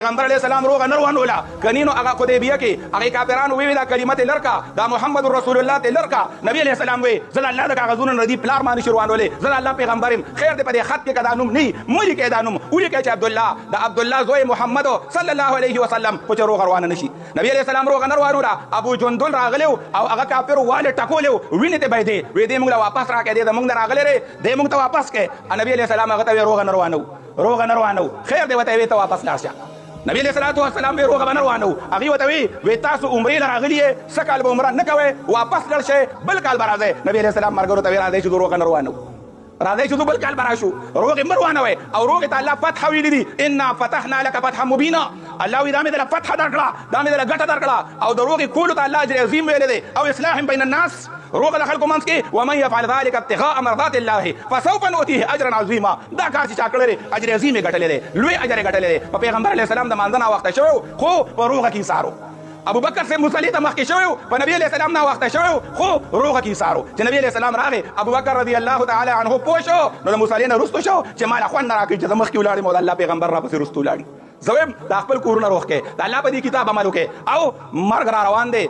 پیغمبر علیه السلام روغه نه روانوله کني نو هغه حدیبیه کې هغې کافرانو وی دا کلمه ته لرکا دا محمد رسول الله ته لرکا. نبی علیه السلام وی زه د الله د کاغذونو نه دی پلار ما نشي روانولی، زه د الله پیغمبر یم، خیر دی په دې خط کې که دا نوم نه مه لیکئ، دا نوم ولیکئ چې عبدالله د عبدالله زوی محمد صلی الله علیه وسلم، خو چې روغه روانه نشي. نبی علیه السلام روغه نه روانوله. ابو جندل راغلی او هغه کافر والې ټکولی وینې ته بهېدې، وی دې موږ له واپس راکړې، دی زموږ نه راغلی دی، دی موږ ته واپس کړې. نبی علیه السلام هغه ته وی روغه نه روانو، روغه نه روانو، خیر دی ورته وی ته واپس لاړ شه. نبی علیه الصلاة والسلام وی روغه به نه روانو. هغوی ورته وی وی تاسو عمرې له راغلي یې، څه کال به عمره نه کوئ، واپس لاړ شئ، بل کال به راځئ. نبی علیه السلام ملګرو ته وی راځئ چې ځو روغه نه روانو، راځئ چې ځو بل کال به راشو، روغې مه روانوئ. او روغې ته الله فتح ویلي دي، انا فتحنا لک فتحا مبینا. الله وی دا مې درله فتح درکړه، دا مې درله ګټه درکړه. او د روغې کولو ته الله اجر عظیم ویلی دی، او اصلاح بین الناس، روغه د خلکو منځ کې. ومن يفعل ذلك ابتغاء مرضات الله فسوف نؤتيه اجرا عظیما. دا کار چې چا کړی دی اجر عظیم یې ګټلی دی، لوی اجر یې ګټلی دی. په پیغمبر علیه السلام د مانځه ناوخته شوی خو په روغه کې ایسارو. ابوبکر صاحب مصلي ته مخکې شوی، په نبی علیه السلام ناوخته شوی خو روغه کې ایسارو. چې نبی علیه السلام راغی، ابوبکر رضی الله تعالی عنه پوه شو، نو د مصلي نه وروسته شو چې ما له خوند نه راکوي چې زه مخکې ولاړ یم او د الله پیغمبر راپسې وروسته ولاړ. زه وایم دا خپل کورونه روغ کړئ، د الله په دې کتاب عمل وکړئ، او مرګ را روان دی.